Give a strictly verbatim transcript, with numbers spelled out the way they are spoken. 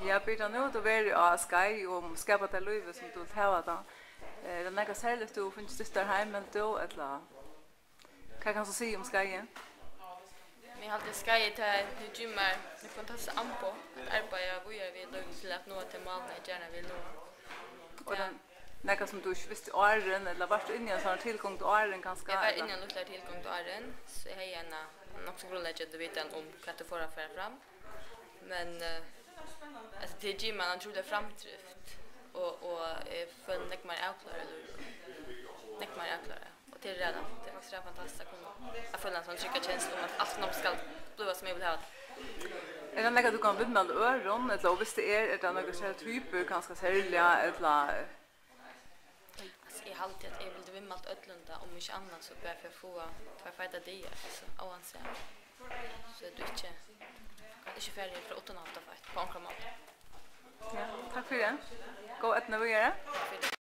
Ja, Birta, nú hevur tú verið á Skeið og skapað tær lívið, sum tú vilt hava tað. Er tað nakað serligt, tú hevur fingið støttar heim, heldur tú, ella hvat kanst tú siga um Skeiðið? Men eg haldi, Skeiðið, tað, nú gevur mær, nú fantastiskt amboð at arbeiða víðari við lívið til at náa tey málini, eg gjarna vil náa. Og er tað nakað, sum tú ikki visti áðrenn, ella vart tú inni í ein sånn tilgongd áðrenn, kanska, Eg var ella? inni í ein lítlari tilgongd áðrenn, so eg hevði eina nokk so grundleggjandi vitan um, hvat eg fór at fara fram. Men, eh, altso, tað gevur mær eina ótrúliga framdrift, og, og eg føli meg nógv meira avklárað í lívinum. Nógv meira avklárað. Og tað er ræðuliga, tað er faktiskt ræðuliga fantastiskt at kunna, at føla eina sånn trygga kenslu um, at alt nokk skal blíva, sum eg vil hava tað. Er tað nakað, tú kanst viðmæla øðrum, ella, og viss tað er, er tað nakrar serligar typur, kanska serliga, ella? Altso, eg haldi, at eg vildi viðmælt øllum tað, um ikki annað, so bara fyri at fáa tveir feitar dagar, altso, óansæð. So at tú ikki, at ikki fara frá uttan at halda feitt, á onkran máta. Ja, takk fyri. Góða eydnu víðari. Takk fyri.